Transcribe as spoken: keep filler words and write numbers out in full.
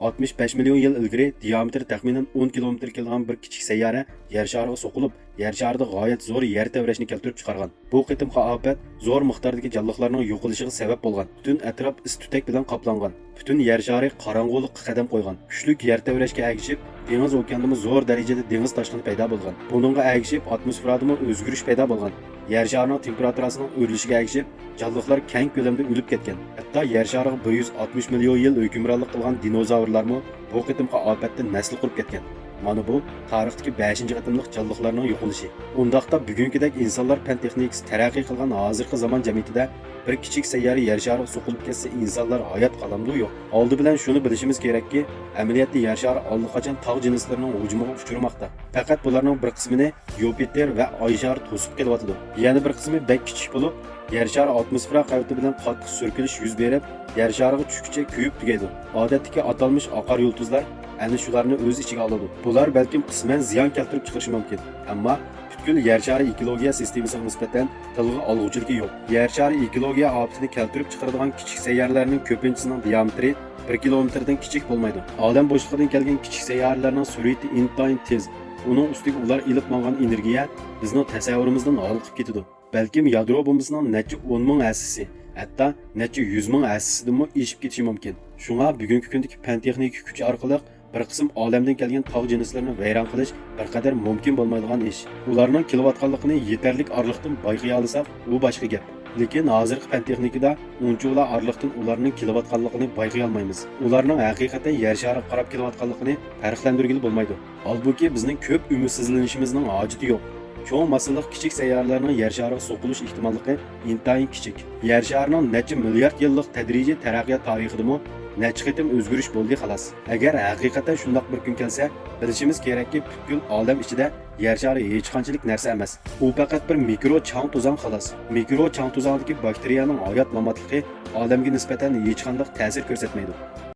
ئاتمىش بەش مىليون يىل ئىلگىرى دىيامېتىرى تەخمىنەن ئون كىلومېتىر كېلىدىغان بىر كىچىك سەييارە يەر شارىغا سوقۇلۇپ، يەر شارىدا غايەت زور يەر تەۋرەشنى كەلتۈرۈپ چىقارغان. بۇ قېتىمقى ئاپەت زور مىقداردىكى جانلىقلارنىڭ يوقىلىشىغا سەۋەب بولغان. پۈتۈن ئەتراپ ئىس تۈتەك بىلەن قاپلانغان. پۈتۈن يەر شارى قاراڭغۇلۇققا قەدەم قويغان. كۈچلۈك يەر تەۋرەشكە ئەگىشىپ، دېڭىز ئوكياندىمۇ زور دەرىجىدە دېڭىز تاشقىنى پەيدا بولغان. بۇنىڭغا ئەگىشىپ، ئاتموسفېرادىمۇ ئۆزگىرىش پەيدا بولغان. يەر شارىنىڭ تېمپېراتۇراسىنىڭ ئۆرلىشىگە ئەگىشىپ، جانلىقلار كەڭ كۆلەمدە ئۆلۈپ كەتكەن. ھەتتا يەر شارىغا بىر يۈز ئاتمىش مىليون يىل ھۆكۈمرانلىق قىلغان دىنوزاۋرلارمۇ بۇ قېتىمقى ئاپەتتە نەسلى قۇرۇپ كەتكەن. مانا بۇ تارىختىكى بەشىنچى قېتىملىق جانلىقلارنىڭ يوقىلىشى. ئۇنداقتا بۈگۈنكىدەك ئىنسانلار پەن تېخنىكىسى تەرەققىي قىلغان ھازىرقى زامان جەمئىيىتىدە بىر كىچىك سەييارە يەر شارىغا سوقۇلۇپ كەتسە، ئىنسانلار ھايات قالامدۇ يوق؟ ئالدى بىلەن شۇنى بىلىشىمىز كېرەككى، ئەمەلىيەتتە يەر شارى ئاللىقاچان تاغ جىنسلىرىنىڭ ھۇجۇمىغا ئۇچرىماقتا. پەقەت بۇلارنىڭ بىر قىسمىنى يۇپىتېر ۋە ئاي شارى توسۇپ قېلىۋاتىدۇ. يەنە بىر قىسمى بەك كىچىك بولۇپ، يەر شارى ئاتموسفېرا قەۋىتى بىلەن قاتتىق سۈركىلىش يۈز بېرىپ، يەر شارىغا چۈشكىچە كۆيۈپ تۈگەيدۇ. ئادەتتىكى ئاتالمىش ئاقار يۇلتۇزلار ئەنە شۇلارنى ئۆز ئىچىگە ئالىدۇ. بۇلار بەلكىم قىسمەن زىيان كەلتۈرۈپ چىقىرىشى مۇمكىن، ئەمما پۈتكۈل يەر شارى ئېكولوگىيە سىستېمىسىغا نىسبەتەن تىلغا ئالغۇچىلىكى يوق. يەر شارى ئېكولوگىيە ئاپىتىنى كەلتۈرۈپ چىقىرىدىغان كىچىك سەييارىلەرنىڭ كۆپىنچىسىنىڭ دىيامېتىرى بىر كىلومېتىردىن كىچىك بولمايدۇ. ئادەم بوشلۇقىدىن كەلگەن كىچىك سەييارىلەرنىڭ سۈرئىتى ئىنتايىن تېز. ئۇنىڭ ئۈستىگە ئۇلار ئېلىپ ماڭغان ئېنېرگىيە بىزنىڭ تەسەۋۋۇرىمىزدىن ھالقىپ كېتىدۇ. بەلكىم يادرو بومبىسىنىڭ نەچچە ئون مىڭ ھەسسىسى، ھەتتا نەچچە يۈز مىڭ ھەسسىسىدىنمۇ ئېشىپ كېتىشى مۇمكىن. شۇڭا بۈگۈنكى كۈندىكى پەن تېخنىكا كۈچ ئارقىلىق بىر قىسىم ئالەمدىن كەلگەن تاغ جىنسلىرىنى ۋەيران قىلىش بىر قەدەر مۇمكىن بولمايدىغان ئىش. ئۇلارنىڭ كېلىۋاتقانلىقىنى يېتەرلىك ئارىلىقتىن بايقىيالىساق، ئۇ باشقا گەپ. لېكىن ھازىرقى پەن تېخنىكىدا ئۇنچىۋالا ئارىلىقتىن ئۇلارنىڭ كېلىۋاتقانلىقىنى بايقىيالمايمىز. ئۇلارنىڭ ھەقىقەتەن يەر شارىغا قاراپ كېلىۋاتقانلىقىنى پەرقلەندۈرگىلى بولمايدۇ. ھالبۇكى، بىزنىڭ كۆپ ئۈمىدسىزلىنىشىمىزنىڭ ھاجىتى يوق. چوڭ ماسسىلىق كىچىك سەييارىلەرنىڭ يەر شارىغا سوقۇلۇش ئېھتىماللىقى ئىنتايىن كىچىك. يەر شارىنىڭ نەچچە مىليارد يىللىق تەدرىجىي تەرەققىيات تارىخىدىمۇ نەچچە قېتىم ئۆزگىرىش بولدى، خالاس. ئەگەر ھەقىقەتەن شۇنداق بىر كۈن كەلسە، بىلىشىمىز كېرەككى، پۈتكۈل ئالەم ئىچىدە يەر شارى ھېچقانچىلىك نەرسە ئەمەس. ئۇ پەقەت بىر مىكرو چاڭ توزان، خالاس. مىكرو چاڭ توزاندىكى باكتېرىيەنىڭ ھايات ماماتلىقى ئالەمگە نىسبەتەن ھېچقانداق تەسىر كۆرسەتمەيدۇ.